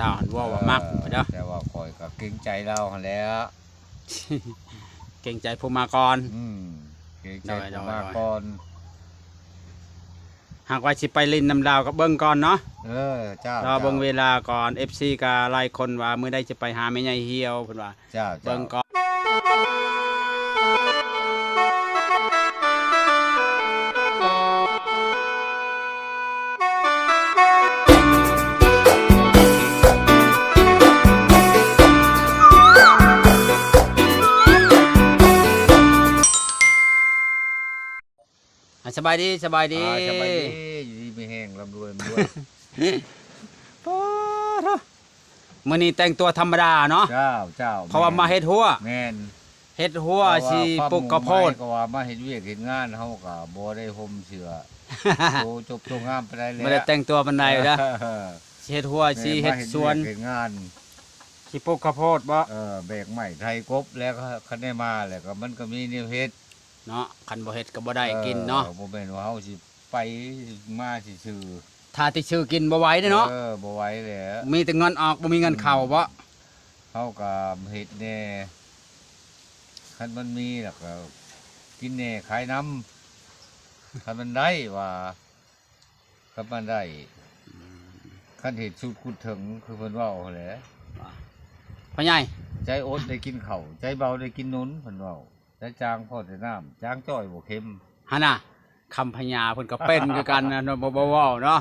ລາວຫັ້ນເວົ້າວ່າມັກ ເອີ ພຸ້ນເດີ ແຕ່ວ່າຂ້ອຍກໍເກງໃຈລາວຫັ້ນແຫຼະ ເກງໃຈຜູ້ມາກ່ອນ ອືມ ເກງໃຈຜູ້ມາກ່ອນ ໂດຍ ໂດຍ ໂດຍ ຫາກວ່າຊິໄປຫຼິ້ນນຳລາວກໍເບິ່ງກ່ອນເນາະ ເອີ ເຈົ້າ ລໍເບິ່ງເວລາກ່ອນ ເອັຟຊີກໍຫຼາຍຄົນວ່າມື້ໃດຊິໄປຫາແມ່ໃຫຍ່ຫ່ຽວ ເພິ່ນວ່າ ເຈົ້າ ເຈົ້າ ເບິ່ງກ່ອນ ອ່າ ສະບາຍດີ ສະບາຍດີ ອ່າ ສະບາຍດີ ຢູ່ດີມີແຮງ ລ່ຳລວຍ ລວຍ ປາໂທ ມື້ນີ້ແຕ່ງຕົວທຳມະດາເນາະ ເຈົ້າ ເຈົ້າ ເພາະວ່າ ແມ່ນ ມາເຮັດຮົ້ວ ແມ່ນ ເຮັດຮົ້ວ ຊິປູກເຂົ້າໂພດ ກໍວ່າມາເຮັດວຽກເຮັດງານ ເຮົາກໍບໍ່ໄດ້ຫົ່ມເສື້ອ ໂຕຈົບໂຕງາມປານໃດແຫຼະ ບໍ່ໄດ້ແຕ່ງຕົວປານໃດເດີ ຊິເຮັດຮົ້ວ ຊິເຮັດສວນ ເຮັດວຽກເຮັດງານ ຊິປູກເຂົ້າໂພດບໍ ເອີ ແບກໄມ້ໄຖກົບ ແລ້ວຄັນໄດ້ມາແລ້ວກໍມັນກໍມີແນວເຮັດ ເນາະ ຄັນບໍ່ເຮັດກໍບໍ່ໄດ້ກິນເນາະ ເອີ ບໍ່ແມ່ນວ່າເຮົາຊິໄປມາຊື່ໆ ຖ້າແຕ່ຊື້ກິນບໍ່ໄຫວເດ້ເນາະ ເອີ ບໍ່ໄຫວແຫຼະ ມີແຕ່ເງິນອອກ ບໍ່ມີເງິນເຂົ້າບໍ ອືມ ເຮົາກໍເຮັດແດ່ ຄັນມັນມີແລ້ວກໍກິນແດ່ ຂາຍນຳ ຄັນມັນໄດ້ວ່າ ຄັນມັນໄດ້ ອືມ ຄັນເຮັດສຸດຂຸດເຖິງ ຄືເພິ່ນເວົ້າຫັ້ນແຫຼະ ວ່າ ພໍ່ໃຫຍ່ ໃຈອົດໄດ້ກິນເຂົ້າ ໃຈເບົາໄດ້ກິນໜູນ ເພິ່ນເວົ້າ ໃຈຈາງພໍແຕ່ນ້ຳ ຈາງຈ້ອຍບໍ່ເຄັມ ຫັ້ນນະ ຄຳພະຍາເພິ່ນກໍເປັນຄືກັນນະ ບໍ່ ບໍ່ເວົ້າເນາະ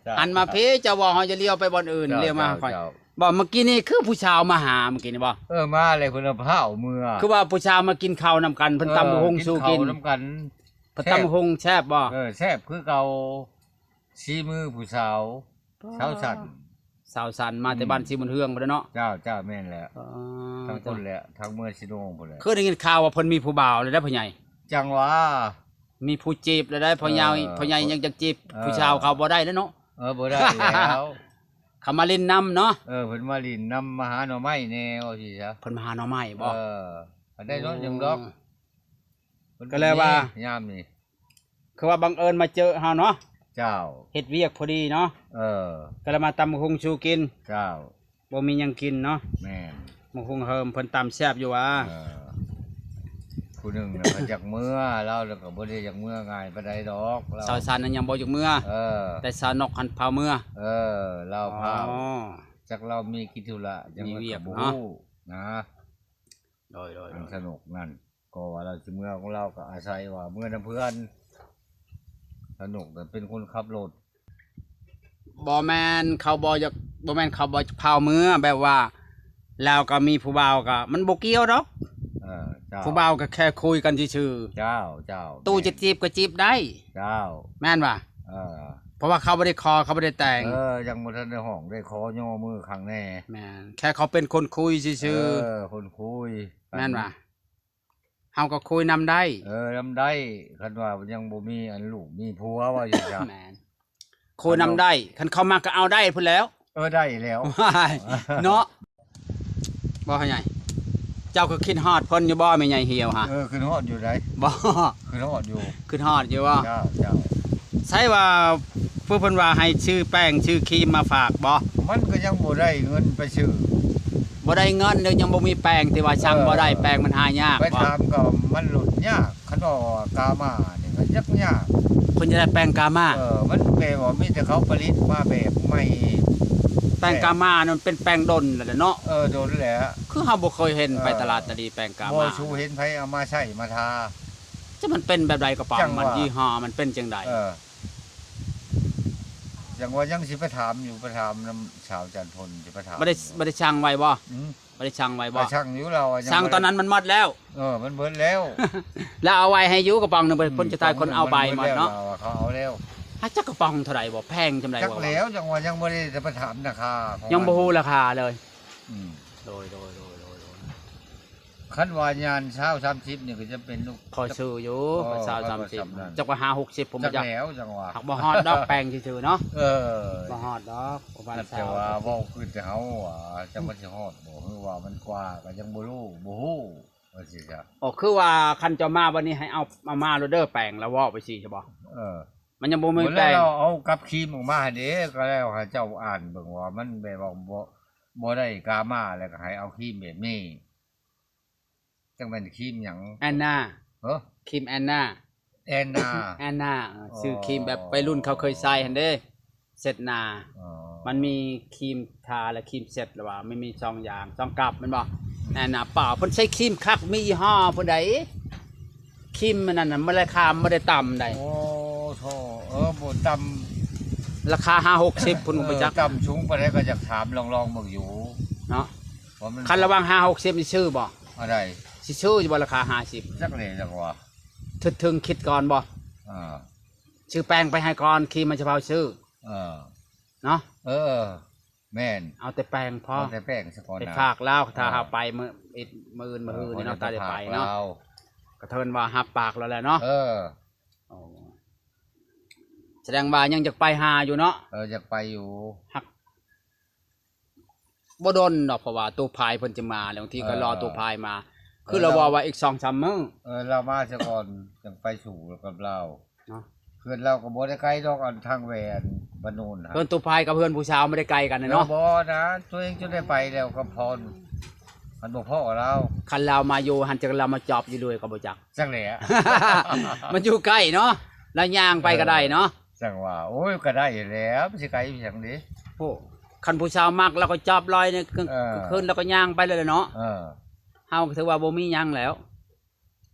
ເຈົ້າ ຫັນມາພີ້ ເຈົ້າເວົ້າ ເຮົາຈະລ້ຽວໄປບ່ອນອື່ນ ເຈົ້າ ລ້ຽວມາຫາຂ້ອຍ ເຈົ້າ ບໍ່ ເມື່ອກີ້ນີ້ຄືຜູ້ສາວມາຫາ ເມື່ອກີ້ນີ້ບໍ່ ເອີ ມາແລ້ວ ເພິ່ນວ່າຟ້າວເມືອ ຄືວ່າຜູ້ສາວມາກິນເຂົ້ານຳກັນ ເພິ່ນ ເອີ ຕຳບັກຫຸ່ງສູ່ກິນ ກິນເຂົ້ານຳກັນ ເພິ່ນຕຳບັກຫຸ່ງແຊບບໍ່ ເອີ ແຊບຄືເກົ່າ ສີມືຜູ້ສາວ ສາວສັນ ສາວສັນ ມາແຕ່ ອືມ ບ້ານສີບຸນເຮືອງພຸ້ນແຫຼະເນາະ ເຈົ້າ ເຈົ້າ ແມ່ນແຫຼະ ອໍ ທາງພຸ້ນແຫຼະ ທາງເມືອງສີໂນງພຸ້ນແຫຼະ ຄືໄດ້ຍິນຂ່າວວ່າເພິ່ນມີຜູ້ບ່າວແລ້ວເດ້ພໍ່ໃຫຍ່ ຈັ່ງຫວາ ມີຜູ້ຈີບແລ້ວເດ້ພໍ່ໃຫຍ່ ເອີ ພໍ່ໃຫຍ່ຍັງຈະຈີບ ເອີ ຜູ້ສາວເຂົາບໍ່ໄດ້ແລ້ວເນາະ ເອີ ບໍ່ໄດ້ແລ້ວ ເຂົາມາຫຼິ້ນນຳເນາະ ເອີ ເພິ່ນມາຫຼິ້ນນຳ ມາຫາໜໍ່ໄມ້ແດ່ ວ່າຊີ້ຊະ ເພິ່ນມາຫາໜໍ່ໄມ້ບໍ່ ເອີ ອັນໃດເນາະ ອໍ ຍັງດອກ ເພິ່ນ ກໍແລ້ວວ່າ ຍາມນີ້ ຄືວ່າບັງເອີນມາເຈີເຮົາເນາະ ເຈົ້າ ເຮັດວຽກພໍດີເນາະ ເອີ ກໍເລີຍມາຕຳບັກຫຸ່ງສູ່ກິນ ເຈົ້າ ບໍ່ມີຫຍັງກິນເນາະ ແມ່ນ ບັກຫຸ່ງເຮີມເພິ່ນຕຳແຊບຢູ່ຫວາ ເອີ ຜູ້ໜຶ່ງນະ ເພິ່ນຢາກເມືອ ລາວລະກໍບໍ່ໄດ້ຢາກເມືອງ່າຍປານໃດດອກ ລາວ ສາວສັນນັ້ນຍັງບໍ່ຢາກເມືອ ເອີ ແຕ່ສາວນົກຫັ້ນພາເມືອ ເອີ ລາວພາ ອໍ ຈັກລາວມີກິດທຸລະ ຍັງ ມີວຽກ ກໍບໍ່ ເນາະ ຮູ້ນະ ໂດຍ ໂດຍ ອັນສະໜຸກນັ້ນ ກໍວ່າລາວຊິເມືອຂອງລາວ ກໍອາໄສວ່າເມືອນຳເພື່ອນ ສະໜຸກນະເປັນຄົນຂັບລົດ ບໍ່ແມ່ນເຂົາບໍ່ຢາກ ບໍ່ແມ່ນເຂົາບໍ່ຢາກພາເມືອ ແບບວ່າລາວກໍມີຜູ້ບ່າວ ກໍມັນບໍ່ກ່ຽວດອກ ເອີ ເຈົ້າ ຜູ້ບ່າວກໍແຄ່ຄຸຍກັນຊື່ໆ ເຈົ້າ ເຈົ້າ ຕູ້ຈະຈີບກໍຈີບໄດ້ ເຈົ້າ ແມ່ນຫວາ ເອີ ເພາະວ່າເຂົາບໍ່ໄດ້ຂໍ ເຂົາບໍ່ໄດ້ແຕ່ງ ເອີ ຍັງບໍ່ທັນໄດ້ຮ້ອງໄດ້ຂໍຍໍມືຄັກແນ່ ແມ່ນ ແຄ່ເຂົາເປັນຄົນຄຸຍຊື່ໆ ເອີ ຄົນຄຸຍ ແມ່ນຫວາ ເຮົາກໍຄຸຍນຳໄດ້ ເອີ ນຳໄດ້ ຄັນວ່າຍັງບໍ່ມີອັນລູກມີຜົວ ວ່າຢູ່ຊະ ແມ່ນ ຄຸຍນຳໄດ້ ຄັນເຂົາມັກກໍເອົາໄດ້ພຸ້ນແຫຼ້ວ ເອີ ໄດ້ແລ້ວ ເນາະ ບໍ່ພໍ່ໃຫຍ່ ເຈົ້າກໍຄິດຮອດເພິ່ນຢູ່ບໍ່ ແມ່ໃຫຍ່ຫ່ຽວຫະ ເອີ ຄິດຮອດຢູ່ໃດ ບໍ່ ຄິດຮອດຢູ່ ຄິດຮອດຢູ່ບໍ່ ເຈົ້າ ເຈົ້າ ໃຊ່ວ່າ ເພິ່ນ ເພິ່ນວ່າໃຫ້ຊື້ແປ້ງຊື້ຄຣີມມາຝາກບໍ່ ມັນກໍຍັງບໍ່ໄດ້ເງິນໄປຊື້ ບໍ່ໄດ້ເງິນ ຫຼືຍັງບໍ່ມີແປ້ງ ທີ່ວ່າສັ່ງ ເອີ ບໍ່ໄດ້ ແປ້ງມັນຫາຍາກ ໄປຖາມກໍມັນຫຼຸດຍາກ ຄັນວ່າກາມານີ້ກໍຍັງຍາກ ເພິ່ນຈະໄດ້ແປ້ງກາມາ ເອີ ມັນແບບວ່າມີແຕ່ເຂົາຜະລິດມາແບບໃໝ່ ແປ້ງກາມານັ້ນເປັນແປ້ງດົນແລ້ວເນາະ ເອີ ດົນແລ້ວ ຄືເຮົາບໍ່ເຄີຍເຫັນ ເອີ ໄປຕະຫຼາດຕະຫຼີແປ້ງກາມາ ບໍ່ ຊູເຫັນໃຜເອົາມາໃຊ້ມາທາ ຈະມັນເປັນແບບໃດ ກະປ໋ອງມັນ ຈັ່ງວ່າ ຍີ່ຫໍ້ມັນເປັນຈັ່ງໃດ ເອີ ຈັ່ງວ່າຍັງຊິໄປຖາມຢູ່ ໄປຖາມນຳສາວຈັນພົນ ຊິໄປຖາມ ບໍ່ໄດ້ ຢູ່ ບໍ່ໄດ້ສັ່ງໄວ້ບໍ່? ອືມ ບໍ່ໄດ້ສັ່ງໄວ້ບໍ່? ໄປສັ່ງຢູ່ ລາວວ່າຍັງ ສັ່ງຕອນນັ້ນມັນໝົດແລ້ວ ເອີ ມັນເບິດແລ້ວ ລາວເອົາໄວ້ໃຫ້ຢູ່ກະປ໋ອງໜຶ່ງ ອືມ ເພິ່ນຈະຕາຍຄົນເອົາໄປໝົດເນາະ ລາວວ່າເຂົາເອົາແລ້ວ ຫາຈັກກະປ໋ອງເທົ່າໃດບໍ່ ແພງສ່ຳໃດບໍ່? ຈັກແລ້ວ ຈັ່ງວ່າຍັງບໍ່ໄດ້ໄປຖາມລາຄາ ຍັງບໍ່ຮູ້ລາຄາເລີຍ ອືມ ໂດຍ ໂດຍ ໂດຍ ໂດຍ ໂດຍ ຄັນວ່າຍານຊາວ ສາມສິບນີ້ກໍຈະເປັນລູກ ພໍຊື້ຢູ່ ເອີ ຊາວ ສາມສິບ ຈັກວ່າຫ້າ ຫົກສິບ ຜົມ ຈັກແລ້ວ ຈັ່ງວ່າ ຫາກບໍ່ຮອດດອກ ແປ້ງຊື່ໆເນາະ ເອີ ບໍ່ຮອດດອກ ປະມານຊາວ ແຕ່ວ່າເວົ້າຄືແຕ່ເຮົາວ່າ ຈັກມັນຊິຮອດບໍ່ ຫຼືວ່າມັນກວ່າ ກໍຍັງບໍ່ຮູ້ ບໍ່ຮູ້ວ່າຊິຊະ ອໍ ຄືວ່າຄັນເຈົ້າມາບັດນີ້ໃຫ້ເອົາ ເອົາມາໂລດເດີ ແປ້ງ ລາວເວົ້າໄປຊີ້ຊະບໍ່? ເອີ ມັນຍັງບໍ່ມີແປ້ງ ແລ້ວເຮົາເອົາກັບຄຣີມອອກມາໃຫ້ເດ້ ກໍແລ້ວໃຫ້ເຈົ້າອ່ານເບິ່ງວ່າມັນແບບວ່າບໍ່ ບໍ່ໄດ້ກາມາ ແລ້ວກໍໃຫ້ເອົາຄຣີມແບບນີ້ ຈັກແມ່ນຄຣີມຫຍັງ ແອນນາ ເອີ ຄຣີມແອນນາ ແອນນາ ແອນນາ ເອີ ອໍ ຊື່ຄຣີມແບບໄວລຸ້ນເຂົາເຄີຍໃຊ້ຫັ້ນເດ້ ເຊັດໜ້າ ອໍ ມັນມີຄຣີມທາ ແລະ ຄຣີມເຊັດ ຫຼືວ່າມັນມີສອງຢ່າງ ສອງກັບແມ່ນບໍ່? ແອນນາ ເປົ່າ ເພິ່ນໃຊ້ຄຣີມຄັກ ມີຍີ່ຫໍ້ຜູ້ໃດ? ຄຣີມອັນນັ້ນນະ ມັນລາຄາມັນບໍ່ໄດ້ຕ່ຳໃດ ໂອ້ໂທ້ ເອີ ບໍ່ຕ່ຳ ລາຄາຫ້າຫົກສິບພຸ້ນ ເອີ ບໍ່ຈັກ ຕ່ຳສູງປານໃດກໍຢາກຖາມລອງໆເບິ່ງຢູ່ເນາະ ວ່າມັນ ຄັນລະຫວ່າງຫ້າຫົກສິບນີ້ຊື້ບໍ່? ອັນໃດ? ຊິຊື້ຢູ່ບໍ່ລາຄາຫ້າສິບ? ຈັກແຫຼະ ຈັກວ່າ ເຖິງຄິດກ່ອນບໍ່? ເອີ ຊື້ແປ້ງໄປໃຫ້ກ່ອນ ຄຣີມມັນຈະພາຊື້ ເອີ ເນາະ ເອີ ແມ່ນ ເອົາແຕ່ແປ້ງພໍ ເອົາແຕ່ແປ້ງຊະກ່ອນ ໄປຝາກລາວ ຖ້າເຮົາໄປມື້ ມື້ອື່ນ ເອີ ມື້ຮືນີ້ເນາະ ເອີ ຖ້າໄດ້ໄປເນາະ ກະເທີນວ່າຮັບປາກລາວແລ້ວເນາະ ເອີ ໂອ້ ສະແດງວ່າຍັງຢາກໄປຫາຢູ່ເນາະ ເອີ ຢາກໄປຢູ່ ຮັກ ບໍ່ດົນດອກ ເພາະວ່າຕູ້ພາຍເພິ່ນຈະມາ ແລ້ວບາງທີກໍລໍຕູ້ພາຍມາ ເອີ ຄືລາວເວົ້າວ່າອີກສອງສາມມື້ ເອີ ລາວມາຊະກ່ອນ ຈັ່ງໄປສູ່ກັບລາວເນາະ ເຮືອນລາວກໍບໍ່ໄດ້ໄກດອກ ອັນທາງແວ່ອັນບ້ານໂນນຫັ້ນ ເຮືອນຕູ້ພາຍກັບເຮືອນຜູ້ສາວບໍ່ໄດ້ໄກກັນເນາະ ເອີ ບໍ່ນະ ຕົວເອງຈົນໄດ້ໄປແລ້ວກັບພອນ ຄັນບໍ່ພໍລາວ ຄັນລາວມາຢູ່ຫັ້ນ ຈັກລາວມາຈອບຢູ່ເລື້ອຍກໍບໍ່ຈັກ ຈັກແຫຼະ ມັນຢູ່ໃກ້ເນາະ ລາວຍ່າງໄປກໍໄດ້ເນາະ ຈັ່ງວ່າ ໂອ້ຍ ກໍໄດ້ແຫຼະ ມັນຊິໄກຫຍັງເດ ໂອ້ ຄັນຜູ້ສາວມັກລາວກໍຈອບລອຍນີ້ ເອີ ຄືນລາວກໍຍ່າງໄປເລີຍແຫຼະເນາະ ເອີ ເຮົາກໍຖືວ່າບໍ່ມີຫຍັງແລ້ວ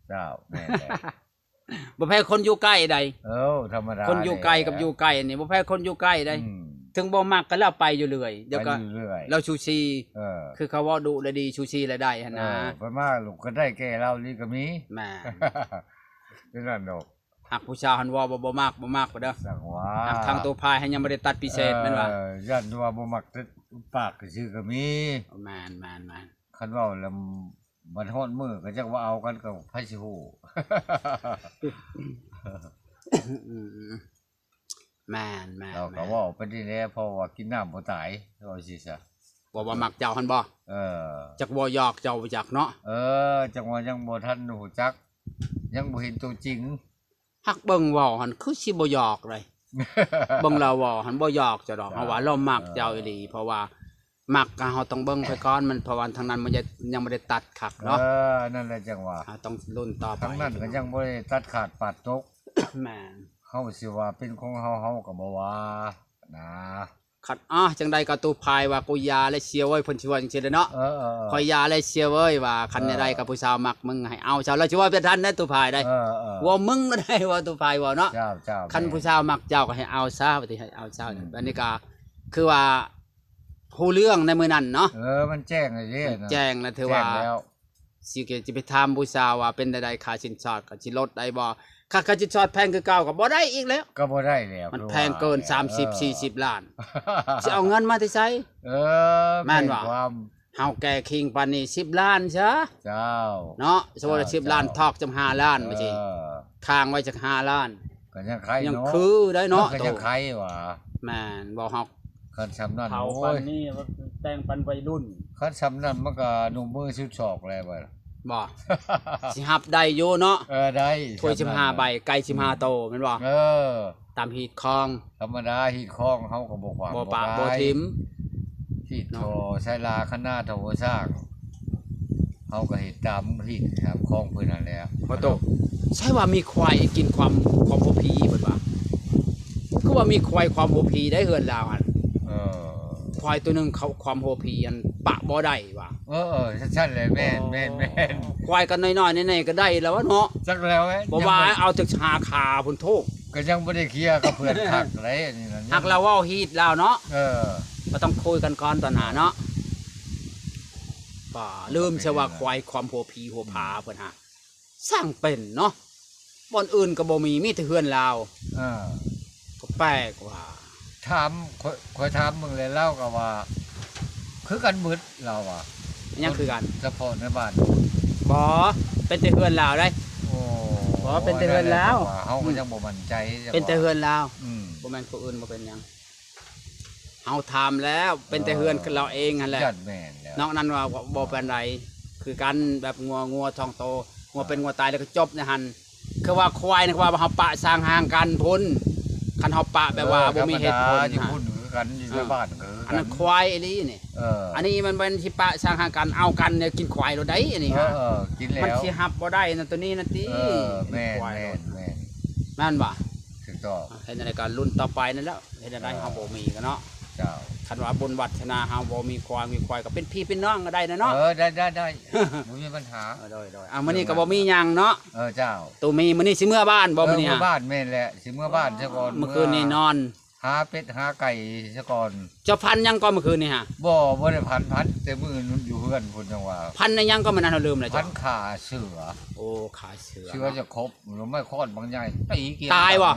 ເຈົ້າ ແມ່ນແຫຼະ ບໍ່ແພ້ຄົນຢູ່ໃກ້ໃດ ເອີ ທຳມະດາ ຄົນຢູ່ໄກກັບຢູ່ໃກ້ນີ້ບໍ່ແພ້ຄົນຢູ່ໃກ້ໃດ ອືມ ເຖິງບໍ່ມັກກໍລາວໄປຢູ່ເລື້ອຍ ດຽວກໍ ໄປຢູ່ເລື້ອຍ ລາວຊູຊີ ເອີ ຄືເຂົາເວົ້າດຸແລະດີ ຊູຊີແລະໄດ້ຫັ້ນນະ ເອີ ເພິ່ນມາລູກກໍໄດ້ແກ່ລາວນີ້ກໍມີ ແມ່ນ ເປັນນັ້ນດອກ ຮັກຜູ້ສາວຫັ້ນເວົ້າວ່າບໍ່ມັກ ບໍ່ມັກພຸ້ນເດີ ສັງວ່າ ຮັກທາງຕູ້ພາຍຫັ້ນຍັງບໍ່ໄດ້ຕັດພິເສດ ເອີ ແມ່ນວ່າ ຢ້ານວ່າບໍ່ມັກ ແຕ່ປາກຊື່ໆກໍມີ ແມ່ນໆໆ ຄັນເວົ້າແລ້ວບັດຮອດມື້ກໍຈັກວ່າເອົາກັນ ກໍໃຜຊິຮູ້ ອືມ ແມ່ນໆໆ ລາວກໍເວົ້າໄປນີ້ແຫຼະ ເພາະວ່າກິນນ້ຳບໍ່ຕາຍ ເວົ້າຊີ້ຊະ ເວົ້າວ່າມັກເຈົ້າຫັ້ນບໍ່? ເອີ ຈັກເວົ້າຢອກເຈົ້າບໍ່ຈັກເນາະ ເອີ ຈັ່ງວ່າຍັງບໍ່ທັນຮູ້ຈັກ ຍັງບໍ່ເຫັນຕົວຈິງ ຮັກເບິ່ງເວົ້າຫັ້ນຄືຊິບໍ່ຢອກເລີຍ ເບິ່ງລາວເວົ້າຫັ້ນບໍ່ຢອກເຈົ້າດອກ ເອີ ເຮົາວ່າລາວມັກເຈົ້າອີ່ຫຼີ ເອີ ເພາະວ່າມັກກໍເຮົາຕ້ອງເບິ່ງໄປກ່ອນ ມັນ ເພາະວ່າທາງນັ້ນມັນຍັງ ຍັງບໍ່ໄດ້ຕັດຄັກເນາະ ເອີ ນັ້ນແຫຼະຈັ່ງວ່າ ເຮົາຕ້ອງລຸ້ນຕໍ່ໄປ ທາງນັ້ນກໍຍັງບໍ່ໄດ້ຕັດຂາດປາດຕົກ ແມ່ນ ເຮົາຊິວ່າເປັນຂອງເຮົາ ເຮົາກໍບໍ່ວ່ານະ ຄັນ ອາ ຈັ່ງໃດກໍຕູ້ພາຍວ່າກູຢ່າແລ້ວເຊຍເວີຍ ເພິ່ນຊິວ່າຈັ່ງຊີ້ແຫຼະເນາະ ເອີໆໆ ຂ້ອຍຢ່າແລ້ວເຊຍເວີຍ ວ່າຄັນແນວໃດກໍຜູ້ສາວມັກມຶງໃຫ້ເອົາຊະ ລາວຊິວ່າແບບນັ້ນນະ ຕູ້ພາຍໄດ໋ ເອີໆ ເວົ້າມຶງນະໄດ໋ ວ່າຕູ້ພາຍເວົ້າເນາະ ເຈົ້າໆ ຄັນຜູ້ສາວມັກເຈົ້າກໍໃຫ້ເອົາຊະ ວ່າຕິ ໃຫ້ເອົາຊະ ອືມ ອັນນີ້ກໍຄືວ່າຮູ້ເລື່ອງໃນມື້ນັ້ນເນາະ ເອີ ມັນແຈ້ງແລ້ວເດ້ ມັນແຈ້ງແລ້ວ ຖືວ່າ ແຈ້ງແລ້ວ ຊິ ຊິໄປຖາມຜູ້ສາວວ່າເປັນແນວໃດ ຄ່າສິນສອດກໍຊິລົດໄດ້ບໍ່ ຄ່າ ຄ່າສິນສອດແພງຄືເກົ່າກໍບໍ່ໄດ້ອີກແລ້ວ ກໍບໍ່ໄດ້ແລ້ວ ມັນແພງເກີນ ຄືວ່າ ສາມສິບ ເອີ ສີ່ສິບລ້ານ ຊິເອົາເງິນມາແຕ່ໃສ ເອີ ແມ່ນບໍ່ ເຮົາແກ່ຄີງປານນີ້ ສິບລ້ານຊະ ເຈົ້າ ເນາະ ສົມມຸດວ່າ ເຈົ້າ ສິບລ້ານ ເຈົ້າ ຖອກຈັກຫ້າລ້ານ ເອີ ວ່າຊິ ຄ້າງໄວ້ຈັກຫ້າລ້ານ ກໍຍັງໄຄ ຍັງ ເນາະ ຄືໄດ້ເນາະ ກໍຍັງໄຄຫວາ ແມ່ນບໍ່ ເຮົາ ຄັນຊ່ຳນັ້ນ ເຖົ້າ ໂອ້ຍ ປານນີ້ແຕ່ງປັນໄວລຸ້ນ ຄັນຊ່ຳນັ້ນມັນກໍໜຸ່ມມືສຸດສອກແລ້ວ ບໍ່ ຊິຮັບໄດ້ຢູ່ເນາະ ເອີ ໄດ້ ຖ້ວຍສິບຫ້າໃບ ໄກ່ສິບຫ້າໂຕ ແມ່ນບໍ່ ເອີ ຕາມຮີດຄອງ ທຳມະດາ ຮີດຄອງເຮົາກໍບໍ່ຂວາງ ບໍ່ປະ ບໍ່ ບໍ່ຖິ້ມ ຮີດທໍ່ ເນາະ ໃຊ້ລາຄະນາ ເທົ່າຫົວຊ້າງ ເຮົາກໍເຮັດຕາມຮີດຕາມຄອງເພິ່ນຫັ້ນແຫຼະ ບໍ່ໂຕ ໃຊ່ວ່າມີຄວາຍກິນຄວາມ ຄວາມຫົວຜີເພິ່ນວ່າ ຄືວ່າມີຄວາຍຄວາມຫົວຜີໄດ໋ເຮືອນລາວຫັ້ນ ເອີ ຄວາຍໂຕໜຶ່ງເຂົາຄວາມຫົວຜີຫັ້ນປະບໍ່ໄດ້ວ່າ ເອີໆ ຊັ້ນແຫຼະ ແມ່ນໆໆ ຄວາຍກໍນ້ອຍໆແນ່ໆກໍໄດ້ແລ້ວວະເນາະ ຈັກແລ້ວ ບໍ່ວ່າເອົາແຕ່ຫາຂາພຸ້ນໂທ້ ກໍຍັງບໍ່ໄດ້ເຄຍກັບເພື່ອນຄັກເລີຍ ອັນນີ້ນະ ຫາກລາວເວົ້າຮີດລາວເນາະ ເອີ ກໍຕ້ອງຄຸຍກັນກ່ອນຕອນໜ້າເນາະ ປ້າ ລືມຊະວ່າຄວາຍຄວາມຫົວຜີຫົວຜາເພິ່ນຫາ ຊ່າງເປັນເນາະ ບ່ອນອື່ນກໍບໍ່ມີ ມີແຕ່ເຮືອນລາວ ເອີ ກໍແປກວ່າ ຖາມ ຂ້ອຍ ຂ້ອຍຖາມເບິ່ງແລ້ວ ລາວກໍວ່າ ຄືກັນເບິດ ລາວວ່າ ຫຍັງຄືກັນ ສະເພາະໃນບ້ານ ບໍ່ ເປັນແຕ່ເຮືອນລາວເດ້ ໂອ້ ບໍ່ ເປັນແຕ່ເຮືອນລາວ ເຮົາກໍຍັງບໍ່ໝັ້ນໃຈ ເປັນແຕ່ເຮືອນລາວ ອືມ ບໍ່ແມ່ນຜູ້ອື່ນ ບໍ່ເປັນຫຍັງ ເຮົາຖາມແລ້ວ ເປັນແຕ່ເຮືອນ ເອີ ລາວເອງຫັ້ນແຫຼະ ຢ້ານແມ່ນແລ້ວ ນອກນັ້ນວ່າບໍ່ປານໃດ ຄືກັນແບບງົວ ງົວສອງໂຕ ງົວເປັນ ເອີ ງົວຕາຍແລ້ວກໍຈົບໃນຫັ້ນ ຄືວ່າຄວາຍນີ້ ຄືວ່າເຮົາປະສາງຫ່າງກັນພຸ້ນ ຄັນເຮົາປະແບບວ່າ ເອີ ບໍ່ມີເຫດຜົນ ທຳມະດາຢູ່ ຫາ ພຸ້ນຄືກັນ ຢູ່ ເອີ ໃນບ້ານຄືກັນ ອັນນັ້ນຄວາຍອີ່ຫຼີນີ້ ເອີ ອັນນີ້ມັນເປັນທີ່ປະສ້າງຫາກັນ ເອົາກັນແລ້ວກິນຄວາຍໂລດໃດ ອັນນີ້ ເອີ ຫາ ເອີ ກິນແລ້ວ ມັນຊິຮັບບໍ່ໄດ້ນະ ໂຕນີ້ນະຕິ ເອີ ແມ່ນ ຄວາຍໂລດ ແມ່ນ ແມ່ນ ແມ່ນບໍ່? ຖືກຕ້ອງ ເຮັດຈັ່ງໃດກໍລຸ້ນຕໍ່ໄປນັ້ນແຫຼະ ເຮັດແນວໃດ ເອີ ເຮົາບໍ່ມີກໍເນາະ ເຈົ້າ ຄັນວ່າບຸນວາດສະໜາເຮົາບໍ່ມີຄວາຍ ມີຄວາຍກໍເປັນພີ່ເປັນນ້ອງກໍໄດ້ນະເນາະ ເອີ ໄດ້ ໄດ້ ໄດ້ ບໍ່ມີບັນຫາ ເອີ ໂດຍ ໂດຍ ອ່າ ມື້ນີ້ກໍບໍ່ມີຫຍັງເນາະ ເອີ ເຈົ້າ ໂຕມີ ມື້ນີ້ຊິເມືອບ້ານບໍ່ ເອີ ມື້ນີ້ ເມືອບ້ານ ແມ່ນແຫຼະ ຊິເມືອບ້ານຊະກ່ອນ ເອີ ມື້ຄືນນີ້ນອນ ຫາເປັດຫາໄກ່ຊະກ່ອນ ເຈົ້າຝັນຫຍັງກໍມື້ຄືນນີ້ຫາ? ບໍ່ ບໍ່ໄດ້ຝັນ ຝັນແຕ່ມື້ຢູ່ເຮືອນພຸ້ນຈັ່ງວ່າ ຝັນໃນຫຍັງກໍມື້ນັ້ນ ເຮົາລືມແລ້ວ ຝັນຂ້າເສືອ ໂອ້ ຂ້າເສືອ ເສືອ ເນາະ ຈະຄົບ ລະໄມ້ຄ້ອນບັກໃຫຍ່ ຕີກຽງ ຕາຍບໍ່?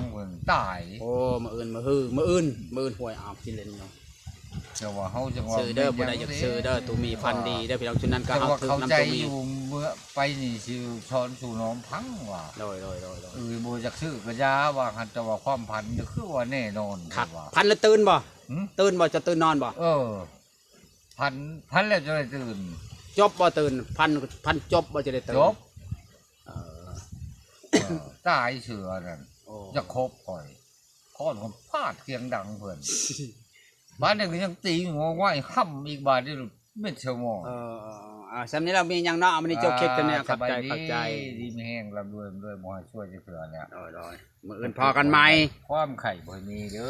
ຕາຍ ໂອ້ ມື້ອື່ນ ມື້ຮື ມື້ອື່ນ ມື້ອື່ນ ຫ້ວຍ ອາວ ກິນເຫຼັ້ນເນາະ ແຕ່ວ່າເຮົາຈັ່ງວ່າ ຊື່ເດີ ຜູ້ໃດຢາກຊື່ເດີ ຕູມີຝັນດີເດີ ພີ່ນ້ອງ ຊຸມນັ້ນກໍເຮົາຖືກນຳຕູມີ ເຂົ້າໃຈຢູ່ ເມື່ອໄປນີ້ຊິສອນສູ່ນ້ອງຟັງວ່າ ໂດຍ ໂດຍ ໂດຍ ໂດຍ ເອີ ບໍ່ຢາກຊື້ກໍຢ່າວ່າ ແຕ່ວ່າຄວາມຝັນນີ້ຄືວ່າແນ່ນອນ ຄັກ ວ່າ ຝັນແລ້ວຕື່ນບໍ່? ຫື? ຕື່ນບໍ່? ເຈົ້າຕື່ນນອນບໍ່? ເອີ ຝັນ ຝັນແລ້ວຈະໄດ້ຕື່ນ ຈົບບໍ່? ຕື່ນ ຝັນ ຝັນຈົບບໍ່? ຈະໄດ້ຕື່ນ ຈົບ ເອີ ເອີ ຕາຍເສືອນັ້ນ ໂອ້ ຢາກຄົບຂ້ອຍ ຄ້ອນກໍຟາດກຽງດັງເພິ່ນ ບາດນີ້ກໍຍັງຕີຫົວໄວ້ ຄ້ຳອີກບາດນີ້ ເມັດສະໝໍ ເອີ ເອີ ເອີ ສ່ຳນີ້ລະ ມີຫຍັງເນາະ ມື້ນີ້ຈົບຄລິບກັນແນວ ອ່າ ຂອບໃຈ ສະບາຍດີ ຂອບໃຈ ດີມີແຮງ ລ່ຳລວຍ ລວຍ ບໍ່ໃຫ້ຊ່ວຍຈະເທື່ອແລ້ວ ໂດຍ ໂດຍ ມື້ອື່ນພໍ້ກັນໃໝ່ ຄວາມໄຂ້ບໍ່ໃຫ້ມີເດີ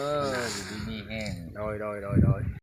ຢູ່ດີມີແຮງ ໂດຍ ໂດຍ ໂດຍ ໂດຍ.